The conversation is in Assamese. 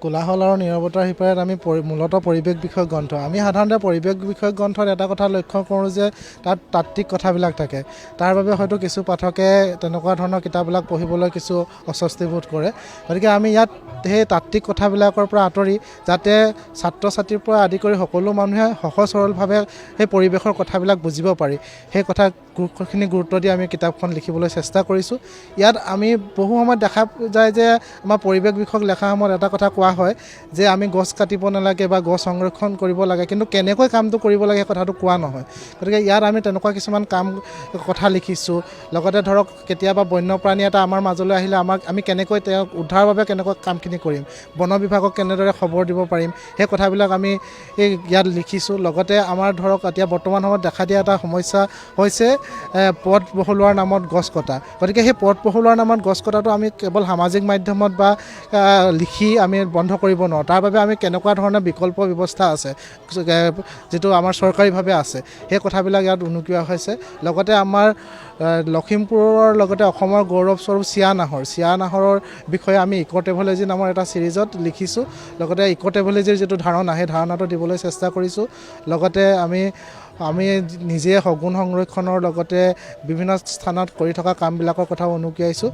কোলাহল আৰু নীৰৱতাৰ সিপাৰত আমি মূলতঃ পৰিৱেশ বিষয়ক গ্ৰন্থ। আমি সাধাৰণতে পৰিৱেশ বিষয়ক গ্ৰন্থত এটা কথা লক্ষ্য কৰোঁ যে তাত তাত্ত্বিক কথাবিলাক থাকে। তাৰ বাবে হয়তো কিছু পাঠকে তেনেকুৱা ধৰণৰ কিতাপবিলাক পঢ়িবলৈ কিছু অস্বস্তিবোধ কৰে। গতিকে আমি ইয়াত সেই তাত্ত্বিক কথাবিলাকৰ পৰা আঁতৰি যাতে ছাত্ৰ ছাত্ৰীৰ পৰা আদি কৰি সকলো মানুহে সহজ সৰলভাৱে সেই পৰিৱেশৰ কথাবিলাক বুজিব পাৰি, সেই কথাখিনি গুৰুত্ব দি আমি কিতাপখন লিখিবলৈ চেষ্টা কৰিছোঁ। ইয়াত আমি বহু সময়ত দেখা যায় যে আমাৰ পৰিৱেশ বিষয়ক লেখা সময়ত এটা কথা কোৱা হয় যে আমি গছ কাটিব নালাগে বা গছ সংৰক্ষণ কৰিব লাগে, কিন্তু কেনেকৈ কামটো কৰিব লাগে সেই কথাটো কোৱা নহয়। গতিকে ইয়াত আমি তেনেকুৱা কিছুমান কথা লিখিছোঁ। লগতে ধৰক কেতিয়াবা বন্যপ্ৰাণী এটা আমাৰ মাজলৈ আহিলে আমি কেনেকৈ তেওঁক উদ্ধাৰৰ বাবে কেনেকৈ কামখিনি কৰিম, বন বিভাগক কেনেদৰে খবৰ দিব পাৰিম, সেই কথাবিলাক আমি এই ইয়াত লিখিছোঁ। লগতে আমাৰ ধৰক এতিয়া বৰ্তমান সময়ত দেখা দিয়া এটা সমস্যা হৈছে পথ বহলোৱাৰ নামত গছ কটা। গতিকে সেই পথ বহলোৱাৰ নামত গছ কটাটো আমি কেৱল সামাজিক মাধ্যমত বা লিখি আমি বন্ধ কৰিব নোৱাৰোঁ। তাৰ বাবে আমি কেনেকুৱা ধৰণৰ বিকল্প ব্যৱস্থা আছে, যিটো আমাৰ চৰকাৰীভাৱে আছে, সেই কথাবিলাক ইয়াত উনুকিওৱা হৈছে। লগতে আমাৰ লখিমপুৰৰ লগতে অসমৰ গৌৰৱস্বৰূপ চিয়া নাহৰ, চিয়া নাহৰৰ বিষয়ে আমি ইক' ট্ৰেভেলজি নামৰ এটা ছিৰিজত লিখিছোঁ। লগতে ইক' ট্ৰেভেলজিৰ যিটো ধাৰণা, সেই ধাৰণাটো দিবলৈ চেষ্টা কৰিছোঁ। লগতে আমি নিজে শগুন সংৰক্ষণৰ লগতে বিভিন্ন স্থানত কৰি থকা কামবিলাকৰ কথাও উনুকিয়াইছোঁ।